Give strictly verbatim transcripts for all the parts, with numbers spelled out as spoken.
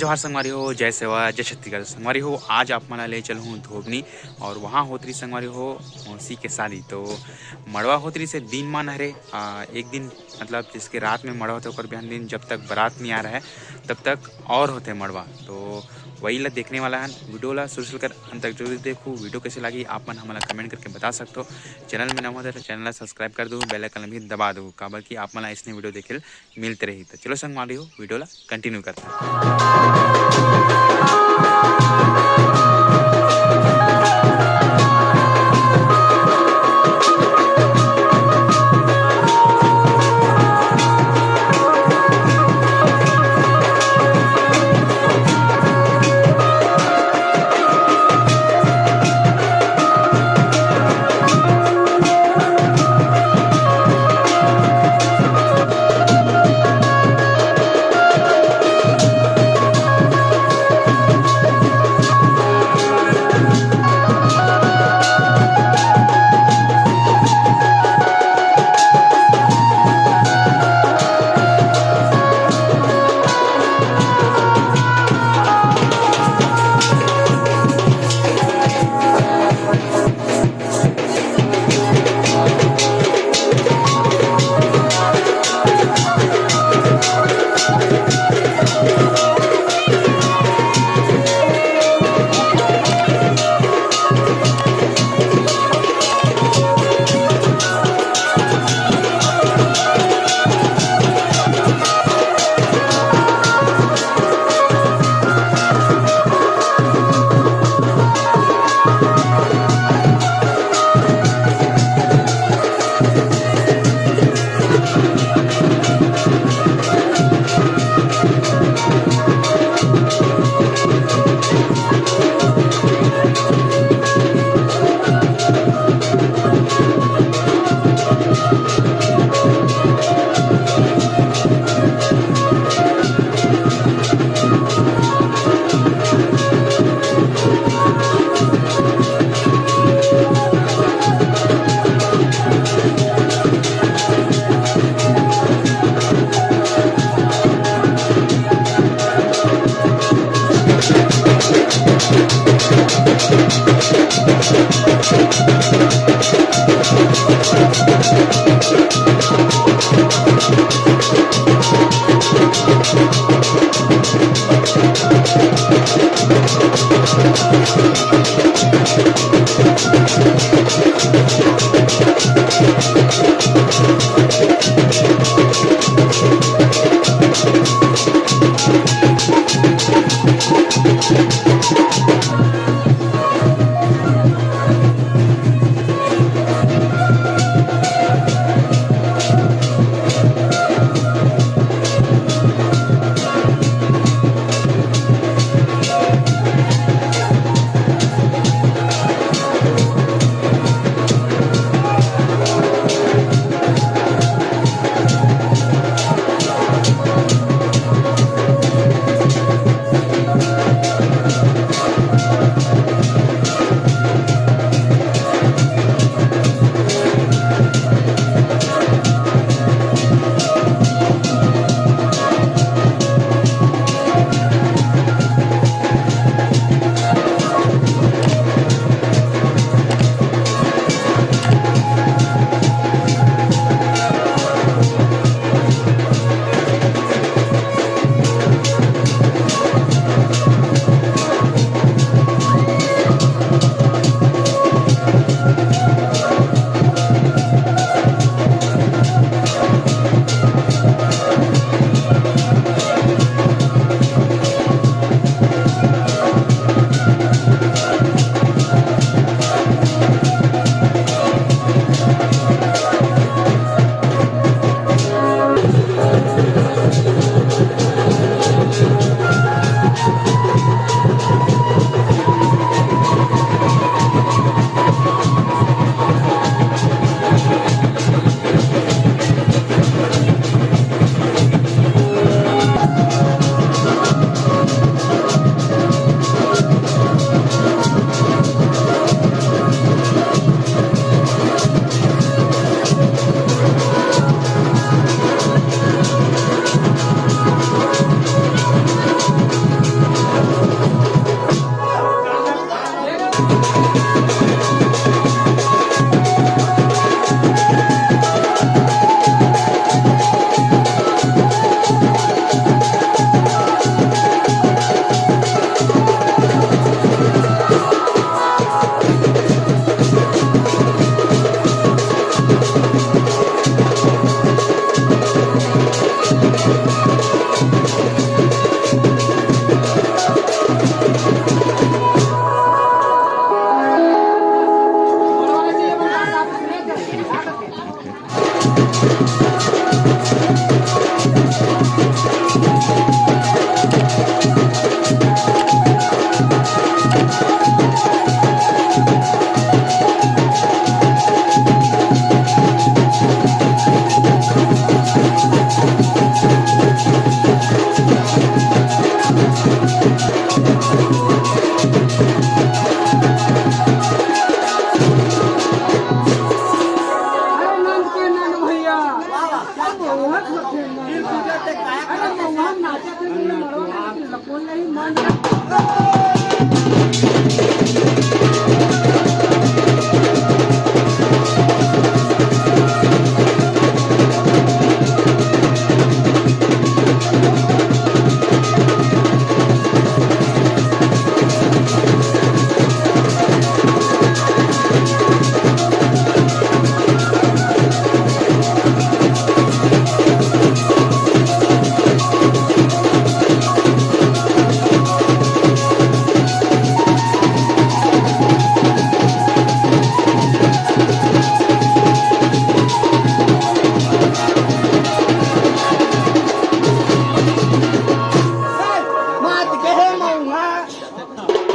जोहार संगवारी हो, जय सेवा, जय छत्तीसगढ़। संगवारी हो, आज आप मन ला ले चलहूँ धोबनी और वहाँ होत रही संगवारी हो मौसी के शादी। तो मड़वा होत रही से दिन मान हरे, आ, एक दिन मतलब जिसके रात में मड़वा होथे ओकर बिहान दिन जब तक बारात नहीं आ रहा है तब तक और होथे मड़वा। तो वही ला देखने वाला है, वीडियो ला शुरू से लेकर अंत तक जरूर देखू। वीडियो कैसे लगी आप मन हमला कमेंट करके बता सकते हो। चैनल में नवा हो तो चैनल ला सब्सक्राइब कर दू, बेल आइकन भी दबा दू, काबर कि आप मन ला ऐसने वीडियो देखे मिलते रही। तो चलो संगवारी हो, वीडियो ला कंटिन्यू करते हैं।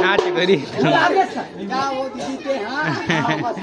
नाच करी। क्या वो दीदी के, हाँ, हाँ, बस।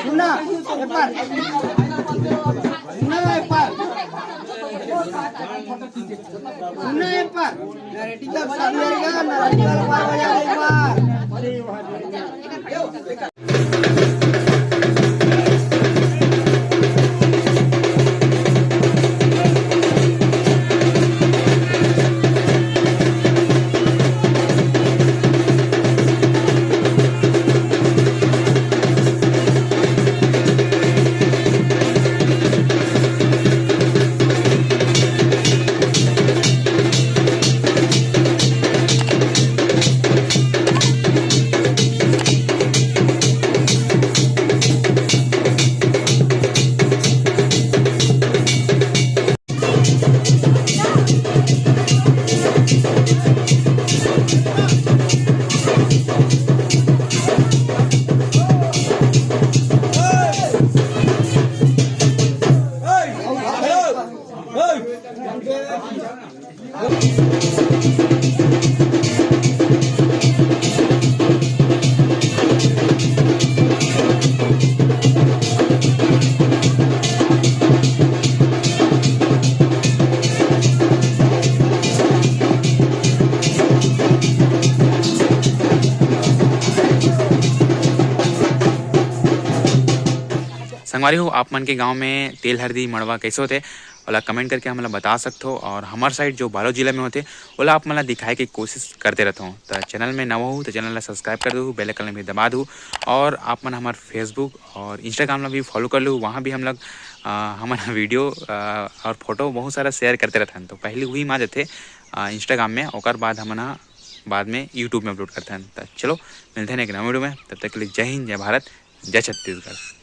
सुनना, एक बार। सुनना, एक बार। सुनना, एक बार। ना रेटिंग का सामने आएगा, ना रेटिंग का बार बजा एक बार। संगवारी हो, आप मन के गांव में तेल हरदी मड़वा कैसे होते, ओला कमेंट करके हमला बता सकथो। और हमर साइड जो बालोद जिला में होते, ओला आप मन ला दिखाए के कोशिश करते रहथो। तो चैनल में नवा हो तो चैनल ला सब्सक्राइब कर दो, बेल आइकन भी दबा दो। और आप मन हमर फेसबुक और इंस्टाग्राम ला भी फॉलो कर लो, वहाँ भी हम लोग, आ, हमन वीडियो, आ, और फोटो बहुत सारा शेयर करते रहथन। तो पहले वही मा जथे, आ, इंस्टाग्राम में, ओकर बाद हमन ह बाद में यूट्यूब में अपलोड करथन। तो चलो, मिलते हैं एक नवा वीडियो में, तब तक के लिए जय हिंद, जय भारत, जय छत्तीसगढ़।